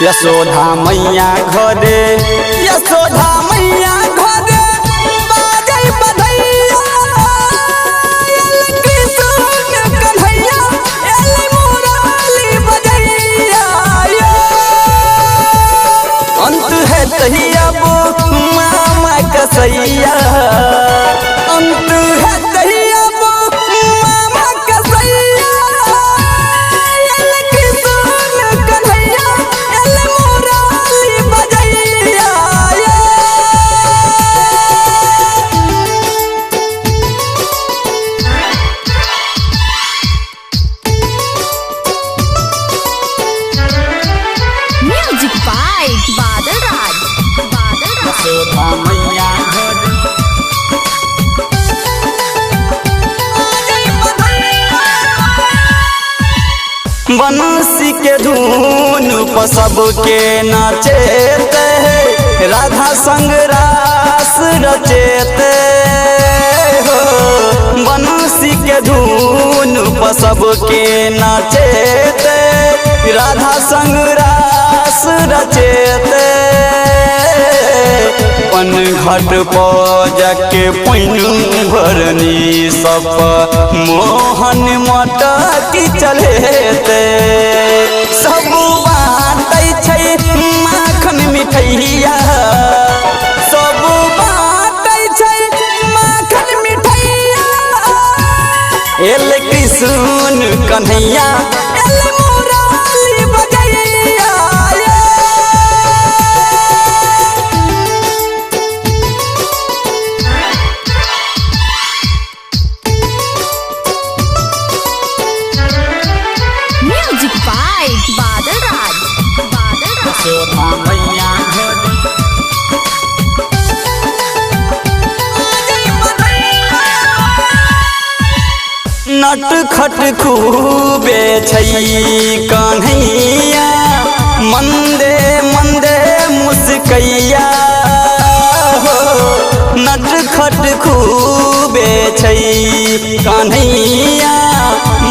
यशोदा मैया घरे, यशोदा मैया घरे बाजै बधैया, एल कृष्ण कन्हैया एल मुरली बजैया। अंत है तहिया मामा कसैया, अंत है तहिया मामा कसैया, एल कृष्ण कन्हैया एल मुरली बजैया। Music by Badal Raj. Badal Raj. Yashoda मैया घरे बनसी के धुन पर सबके नाचेते, राधा संग रास रचेते हो। बनसी के धुन पर सबके नाचेते, राधा संग रास रचेते। पन घट जाके पैन भरनी सब मोहन मटकी चलेते। सब बाटै छै माखन मिठैया, सब बाटै छै माखन मिठैया, एल कृष्ण कन्हैया एल मुरली बजैया। Music by Badal Raj. Badal Raj. Yashoda मैया घरे नटखट खूबे छै कन्हैया, मंदे मंदे मुस्कैया हो। नटखट खूबे छै कन्हैया,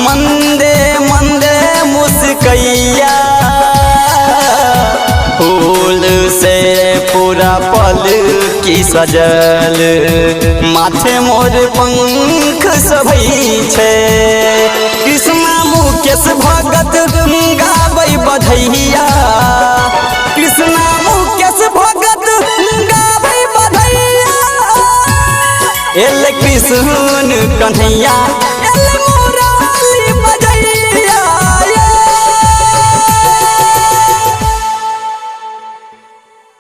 मंदे मंदे मुस्कैया। फूल से पूरा पल की सजल, माथे मोर पंख सभई छै। कृष्णा मुकेश भगत गाबै बधैया, कृष्णा मुकेश भगत गाबै बधैया, एल कृष्ण कन्हैया